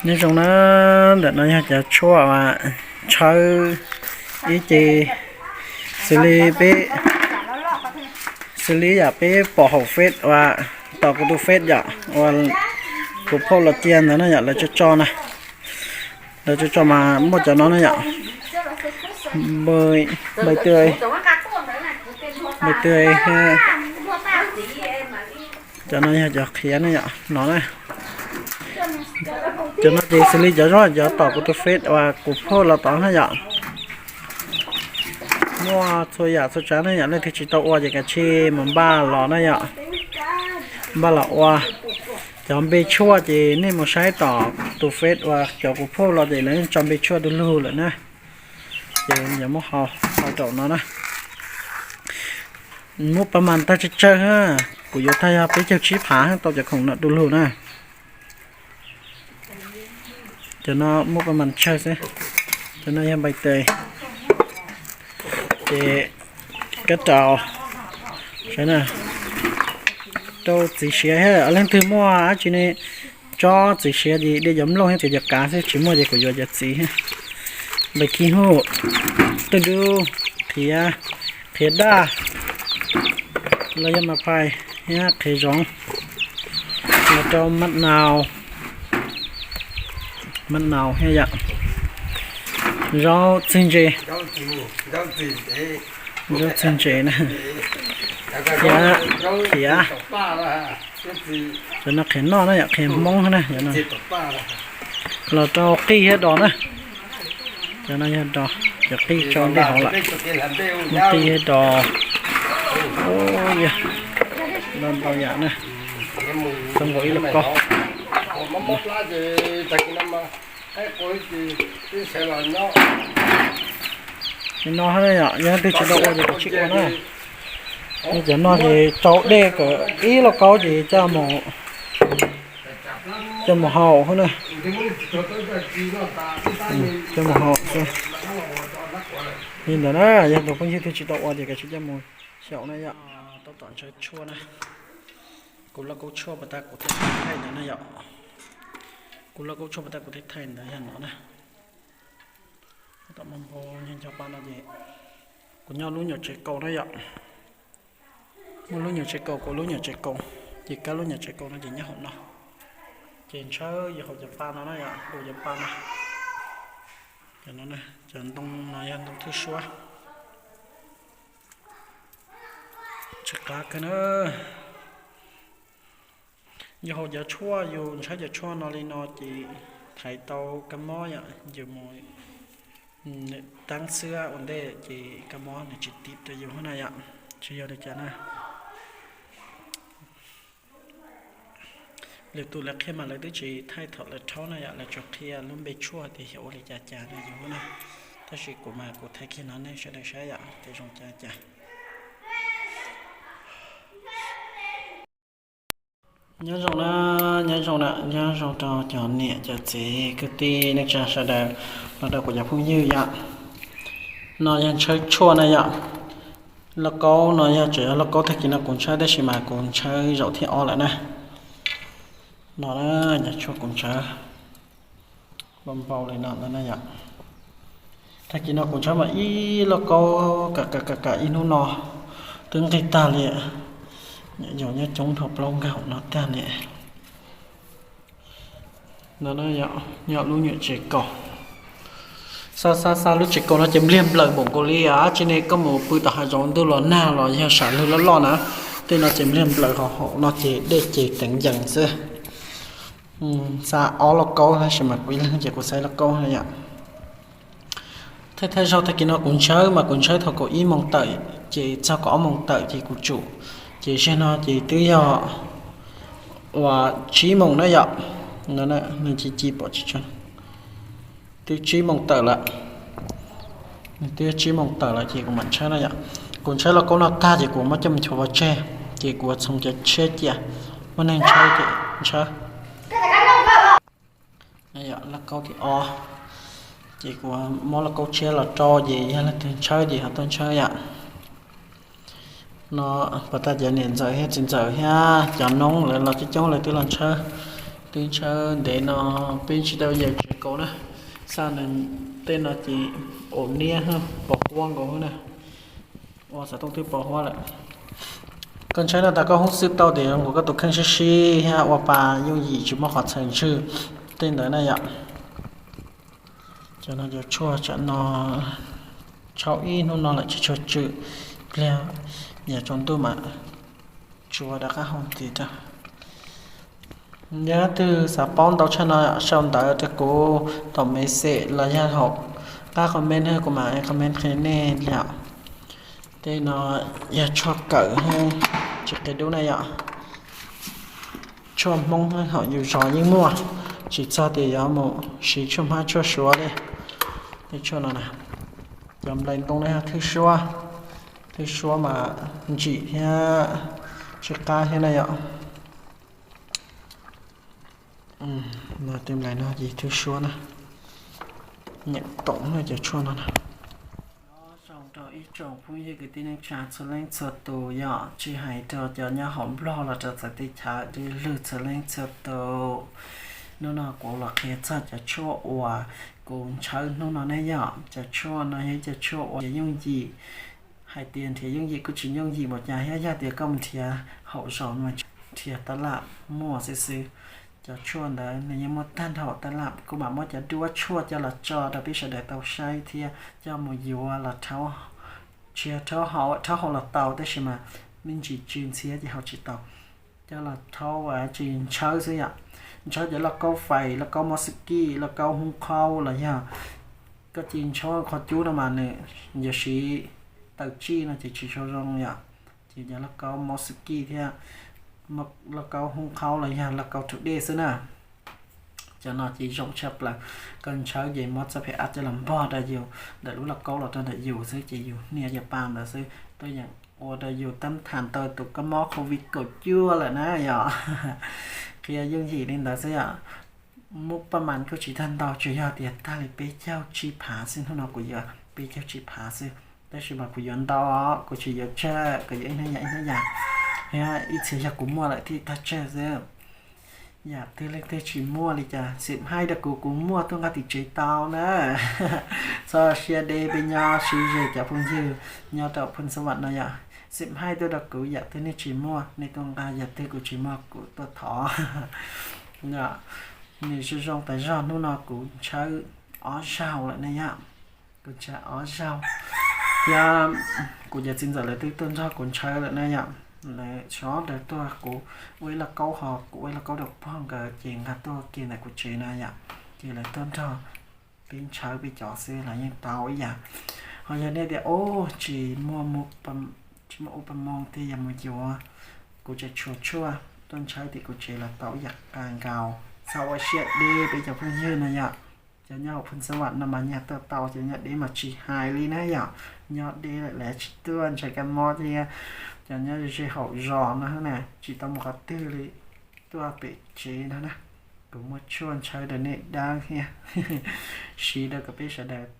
Nyob zoo na, ntawm no yog cov tshuaj uas tshawb ib ce, xws li peb, xws li yam peb pom hauv Face uas, tom kuv tus Face yom, uas kuv phauj los cia ntawd na yom, lawv tso tso na, lawv tso tso mas muaj cov no na yom, npawj, npawj twg, npawj twg, cov no yog cov qhiav na yom, no na. Cov no ces xws li cov zoo cov tom kuv tus Face uas kuv phauj los tod na yom. Muaj txhua yam txhua tsav na yom, leej twg tsis tau ua ces kav tsij mus npaj los na yom. Npaj los ua. Cov npe tshuaj ces nej mus saib tom tus Face uas cov kuv phauj los ces lawv tso npe tshuaj du lug lawm na. Ces yog muab hau, hau rau no na. Muab pas mas tag tsawg tsawg, kuv yuav tag yog peb caug tsib phav tau cov khoom no du lug na. Cov no muab pas mas tsawg xwb. Cov no yog npais tes. Ces kab raus, saib na, rau txiv siav thiab, leej twg muaj dab tsi ne, tsob txiv siav ces de cov nplooj thiab cov kav xwb, tsis muaj ces kuv yuav cov txiv. Npais khib huj, tej dub, qhiav, qhiav daj, los yog mas phais thiab qhiav zoov, los rau maj nau, maj nau thiab yom, zaub txwg ntse, zaub txwg ntse na, thiab qhiav, cov no qhiav noj na yom, qhiav Hmoob na, los rau qij thiab dos na. Cov no yog dos, cov qij tso ntej hauv lawm, muaj qij thiab dos, yog ntau ntau yam na, tau nkaus ib lauj kaub. Li no yom, yog leej twg tsis tau ua ces kav tsij ua na. Cov no ces rau dej kom ib lauj kaub ces coj mus, coj mus hau na. Coj mus hau xwb. Li ntawd na, yog tus phooj ywg twg tsis tau ua ces kav tsij coj mus xyaum na yom. Tab tom ntshaw tshuaj na. Kuv lauj kaub tshuaj pas tas kuv thaij thaij ntawd na yom. Kuv lauj kaub tshuaj pas tas kuv thaij thaij ntawd yog no na. Tab tom npau npau ncho ncho pa no ces kuv nyob lub nyuam tsev kaus na yom. Muaj lub nyuam tsev kaus, kuv lub nyuam tsev kaus, ces kab lub nyuam tsev kaus no ces nyob hauv no. Ces ntshaw yog hauv cov pa no na yom, hauv cov pa no. Cov no, cov ntoo no yog ntoo thwj suab. Tsis qab kawg na. Yus haus cov tshuaj, yus ntshawb cov tshuaj no li no ces thaiv tau kab mob yom, yus mus taab xwb ua ntej ces kab mob nws tsis tiv rau yus na yom, tsis yog li cas na. Lwm tus lawv qhia mas lawv twb tsis thaij thaum lawv rhaub na yom, lawv tsuas qhia lub npe tshuaj tias xyaum ua li cas cas rau yus na. Tab sis kuv mas kuv thaij kiag no nej sawv daws saib yom, tias zoo cas cas. Nyob zoo na, nyob zoo na, nyob zoo rau cov niam cov txiv kwv tij neej tsa sawv daws, los rau kuv cov phooj ywg yom. No yog ntshaw tshuaj na yom. Lauj kaub no yog tseem yog lauj kaub tag kis no kuv ntshaw, tab sis mas kuv ntshaw zaum thib ob lawm na. No na, cov tshuaj kuv ntshaw npau npau li no na yom. Tag kis no kuv ntshaw mas ib lauj kaub kam kam kam ib hnub no twb nqig tag li. Yog nyob coob dhau plaub nkag hauv no tag li. No nyob lub nyuam tsev kaus. Xa xa xa lub tsev kaus no ces npliag nplaws npaum nkaus li dab tsi ne, koj mus pw tom hav zoov ntuj los nag los yog sam lwg loj loj na, tej no ces npliag nplaws, ho hauv no ces dej ces teev yees xwb. Xa ob lauj kaub tab sis mas kuv ib leeg ces kuv xa lauj kaub na yom. Thaij thaij zaug tag kis no kuv ntshaw mas kuv ntshaw thaum kaum ib moos tawm ces txog kaum ob moos tawm ces kuv tsum, ces zaum no ces twb yog uas tsib moos na yom. No nws ci ci pom tsis tseeb, twb tsib moos tawm lawm. Nws twb tsib moos tawm lawm ces kuv mam ntshaw na yom. Kuv ntshaw lauj kaub no tag ces kuv muab coj mus chuav pov tseg, ces kuv txhoov cov tshiab cia, muaj neeg ntshaw ces ntshaw. Lauj kaub thib ob, ces kuv muab lauj kaub tshiab los rau, ces yog leej twg ntshaw ces ho tuaj ntshaw yom. No pas tas cov niam ntxawm thiab txiv ntxawm thiab cov noob lawv los coob coob lawv twb los ntshaw. Twb ntshaw ntev no peb tsis tau yawm tsev kauv na, xaj nws tej no ces ua niab pos huab nkaus na, ua xov tooj twb pos huab lawm. Koj ntshaw no tas koj hub xwb tau tias zoo nkaus koj tus kheej sib sib thiab ua pa yooj yim tsis muaj qhov txhawv ntswg tej ntawd na yom. Cov no cov tshuaj tsam no tshau ib hnub no lawm tsis tshua tswm, pliag yog tsaus ntuj mam tsuav rov qab haus ntxiv rau. Yog leej twg xav paub ntau tshaj no sau ntawv rau kuv tom message los yog hauv qab comment, kuv mam comment qhia nej yom. Tej no yog tshuaj kawm, tsis qia dub na yom. Tshuaj Hmoob hauv yus zos yeej muaj, tsis txog tias yuav mus siv tshuaj Hmoob tshuaj Suav li. Tej tshuaj no na, cov nplai ntoo no yog thwj suab, thwj suab mas ntsim thiab tsw qab thiab na yom. Tej nplai no ces thwj suab na, nyeem toom cov tshuaj no na. Nyob zoo rau ib tsoom phooj ywg kwv tij neej tsa txhua leej txhua tus yom, tsis hais rau cov nyob hauv Nplog los rau txawv teb chaws dib lug txhua leej txhua tus. Hnub no kuv los qhia txog cov tshuaj uas kuv ntshaw hnub no ne yom. Cov tshuaj no yog ib cov tshuaj uas yooj yim, hais tias nrhiav yooj yim kuj tsis yooj yim npaum cas thiab, yog tias koj mus nrhiav hauv zos mas nrhiav tab laj muaj xwb xwb. Cov tshuaj ntawd nws yeej muaj tag nrho tab laj, kuv mam muab cov duab tshuaj coj los tso rau peb sawv daws tau saib thiab coj mus yuav los rhaub, tsis yog rhaub hauv, rhaub hauv los tau tab sis mas me ntsis tsw ntxhiab ces haus tsis tau. Coj los rhaub tsis ntshaw xwb yom. Ntshaw cov lauj kaub fais, lauj kaub mos xwb kij, lauj kaub hoob qhaub los yog koj cia ntshaw qhov cub no mas nws yuav siv taws tsij no ces tsis tshua zoo yom. Ces cov lauj kaub mos xwb kij thiab lauj kaub hoob qhaub los yog lauj kaub rhaub dej xwb na. Cov no ces zoo tshaj plaws. Koj ntshaw ces muab txoj phem ab coj los npog rau yus ntawm lub lauj kaub los rau ntawm yus xwb ces yus hnia cov pa ntawd xwb, tuaj yeem ua rau yus tab tham tau tus kab mob covid kaum cuaj lawm na yom. Qhia yooj yim li ntawd xwb yom. Muaj paj mas kuj tsis tag ntau, tsuas yog tias tag li peb caug tsib phav xwb, hnub no kuv yuav peb caug tsib phav xwb. Tab sis mas kuv yuav ntau, kuv tsis yuav tsawg, kuv yuav ib hnab yam ib hnab yam, thiab ib txhia yog kuv muaj lawm thiaj tag tsawg xwb. Yam twg leej twg tsis muaj li cas xim hais rau kuv, kuv muaj tuaj nqa tim tsev tau na. Txhob siab deb, peb nyob sib ze cov phooj ywg nyob rau Phoos Xas Vam no yom. Xim hais tuaj rau kuv, yam twg nej tsis muaj nej tuaj nqa, yam twg kuv tsis muaj kuv tuaj thov. Nws zoo zoo tas zog, hnub no kuv ntshaw ob zaug lawm ne yom. Kuv ntshaw ob zaug thiab kuv cov txiv ntxawm lawv twb tuaj nrog kuv ntshaw lawm na yom. Lawv sawv daws tuaj, kuv ua ib lauj kaub ho kuv ua ib lauj kaub rau pog nkawd ces nqa tuaj kiag ntawm kuv tsev na yom. Ces lawv tuaj nrog peb ntshaw peb cov xwb los yeej tau ib yam. Ho yog nej tias, o, tsis muaj, tsis muaj ua pa moos thiab, yog mus yuav kuv tseem tshuav tshuaj tuaj ntshaw tim kuv tsev los tau ib yam nkaus. Txhob ua siab deb peb cov phooj ywg no yom. Cov nyob hauv Phoos Xas Vam no mas nyaj tuaj tau, cov nyob deb mas tsis hais li na yom. Nyob deb lawm lawv tsis tuaj ntshaw kab mob thiab. Cov nyob ze hauv zos no na tsis tau mus qhov twg li, tuaj pem tsev no na. Kuv muaj tshuaj ntshaw rau nej dawb thiab, siv rau kom peb sawv daws